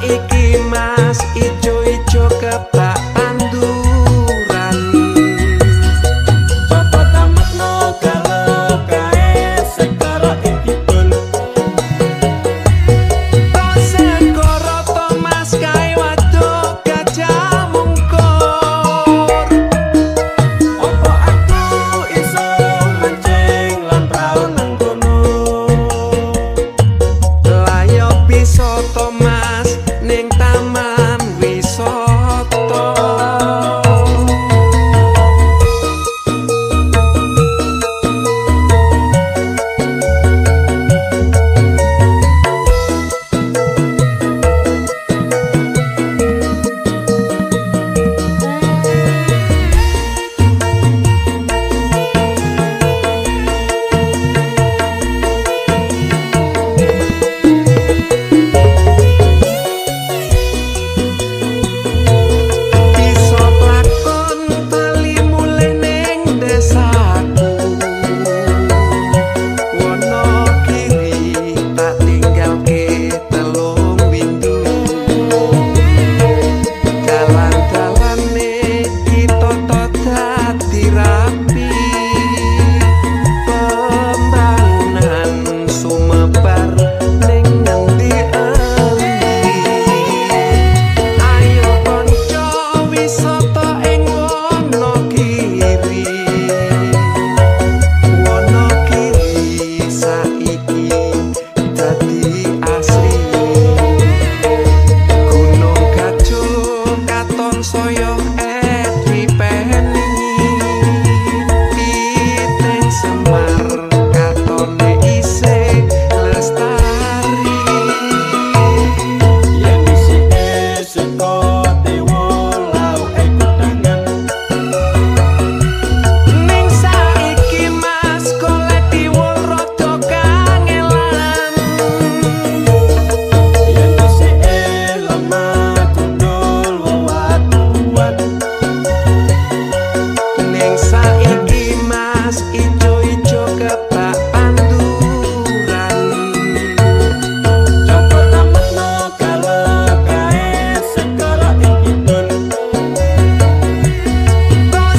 Saiki mas ijo-ijo kebak tanduran. Coba tamatno kalau kae segara ing kidul. Segoro to mas kae waduk Gajah Mungkur. Opo aku iso mancing lan prau nang kono? Lah yo bisa to mas ning taman wisata. Bisa plakon bali mulih ning desaku. Wonogiri tak tinggalke telung windu. Dalan-dalane ditata dadi rapi. Pembangunan sumebar ning ngendi-endi. Ayo kanca wisata ing Wonogiri. Wonogiri saiki dadi asri. Gunung Gajul katon saya edipeni. Piting Semar katone isih lestari. Yen isike saka tiwul lauke kudangan. Ning saiki mas golek tiwul rada kangelan. Yen isike lemah gundul wewatuan. Ning saiki mas ijo-ijo kebak tanduran. Coba tamatno kalau kae segara ing kidul.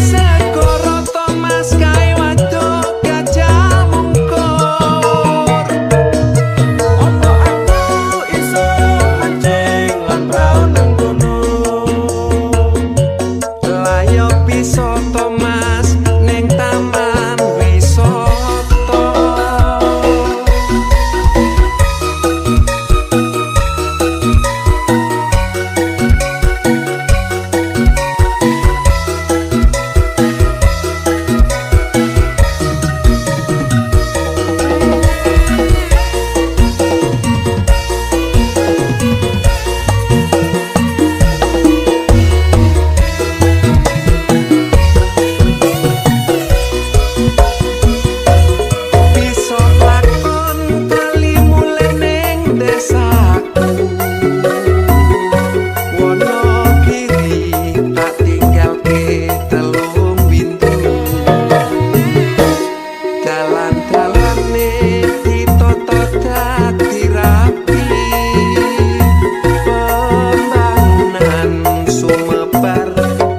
Segoro to mas kae waduk Gajah Mungkur. Opo aku iso mancing lan prau nang kono? Lah yo bisa to mas ning taman wisata. Bisa lakon bali mulih ning desaku. Wonogiri tak tinggalke telung windu. Dalan-dalane ditata dadi rapi. Pembangunan sumebar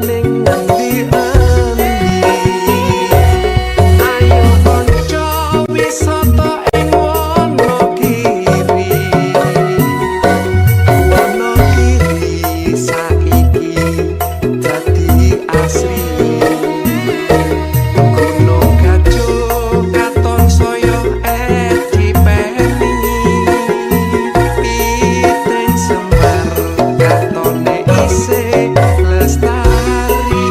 ning ngendi-endi. Ayo kanca wisata ing Wonogiri. Wonogiri saiki dadi asri. Gunung Gajul katon saya edipeni. Piting Semar katone isih lestari.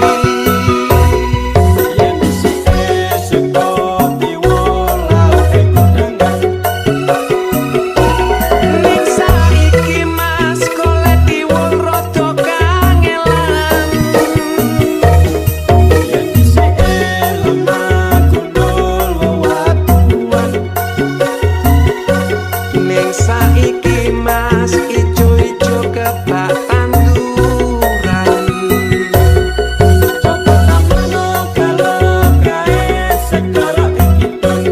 Yen isike saka tiwul lauke kudangan. Ning saiki mas golek tiwul rada kangelan. Yen isike lemah gundul wewatuan. Ning saiki mas ijo-ijo kebak tanduran. Coba tamatno kalau kae segara ing kidul.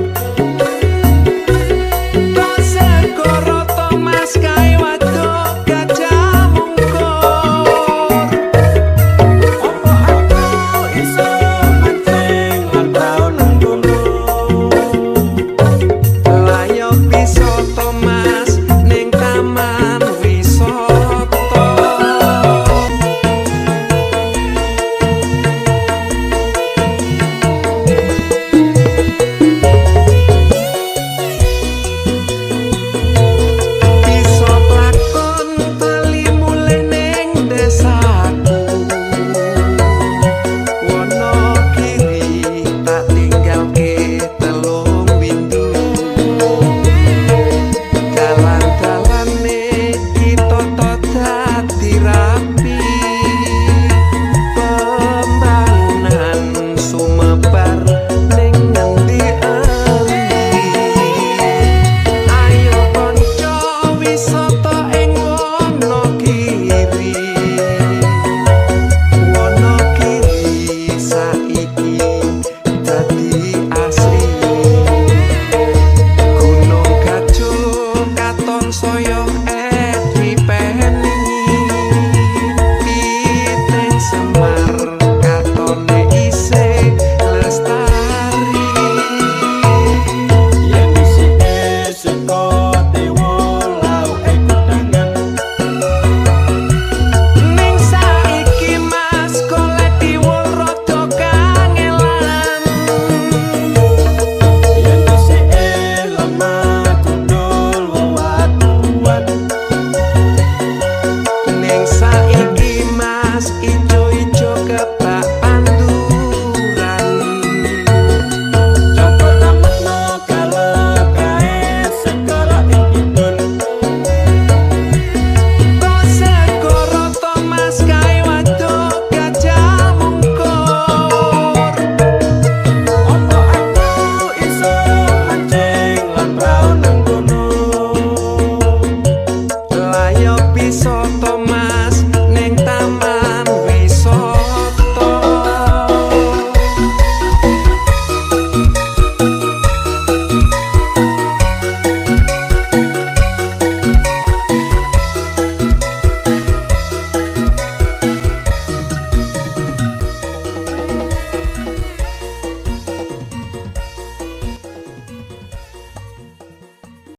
Segoro to mas kae waduk Gajah Iso to.